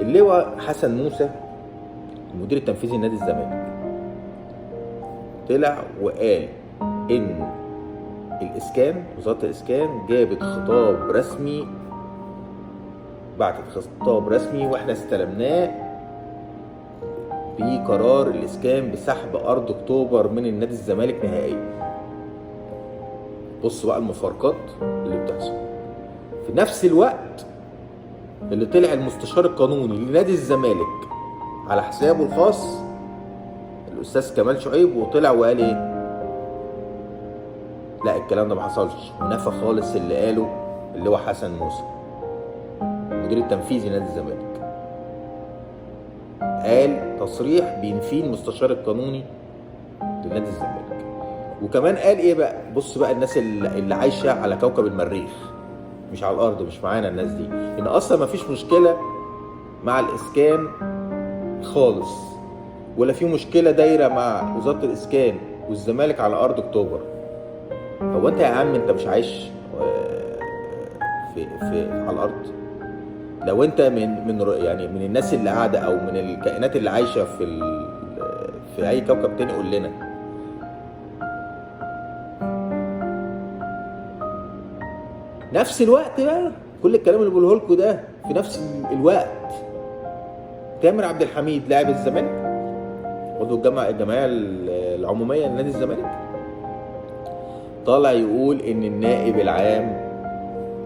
اللواء حسن موسى المدير التنفيذي لنادي الزمالك طلع وقال ان الاسكان، وزارة الاسكان جابت خطاب رسمي، بعتت خطاب رسمي واحنا استلمناه بقرار الاسكان بسحب ارض اكتوبر من النادي الزمالك نهائيا. بص بقى المفارقات اللي بتحصل. في نفس الوقت اللي طلع المستشار القانوني لنادي الزمالك على حسابه الخاص الاستاذ كمال شعيب، وطلع وقال ايه؟ لا الكلام ده ما حصلش، ونفى خالص اللي قاله اللي هو حسن موسى المدير التنفيذي لنادي الزمالك. قال تصريح بينفيه المستشار القانوني لنادي الزمالك. وكمان قال ايه بقى؟ بص بقى الناس اللي عايشه على كوكب المريخ مش على الارض، مش معانا الناس دي، ان اصلا ما فيش مشكلة مع الاسكان خالص، ولا في مشكلة دايرة مع وزارة الاسكان والزمالك على ارض اكتوبر. هو انت يا عم انت مش عايش في على الارض؟ لو انت من يعني من الناس اللي قاعدة او من الكائنات اللي عايشه في اي كوكب تاني قول لنا. نفس الوقت بقى كل الكلام اللي بقوله لكم ده في نفس الوقت تامر عبد الحميد لاعب الزمالك عضو الجمعية العمومية لنادي الزمالك طالع يقول ان النائب العام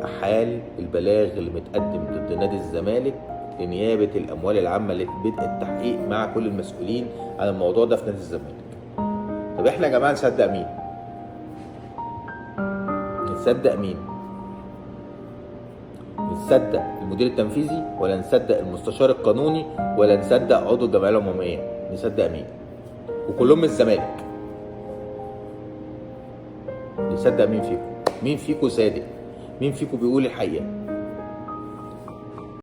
احال البلاغ اللي متقدم ضد نادي الزمالك لنيابه الاموال العامة لبدء التحقيق مع كل المسؤولين على الموضوع ده في نادي الزمالك. طب احنا يا جماعة نصدق مين؟ نصدق مين؟ نصدق المدير التنفيذي ولا نصدق المستشار القانوني ولا نصدق عضو الجمعية العمومية؟ نصدق مين؟ وكلهم من الزمالك. نصدق مين فيكم؟ مين فيكم صادق؟ مين فيكم بيقول الحقيقة؟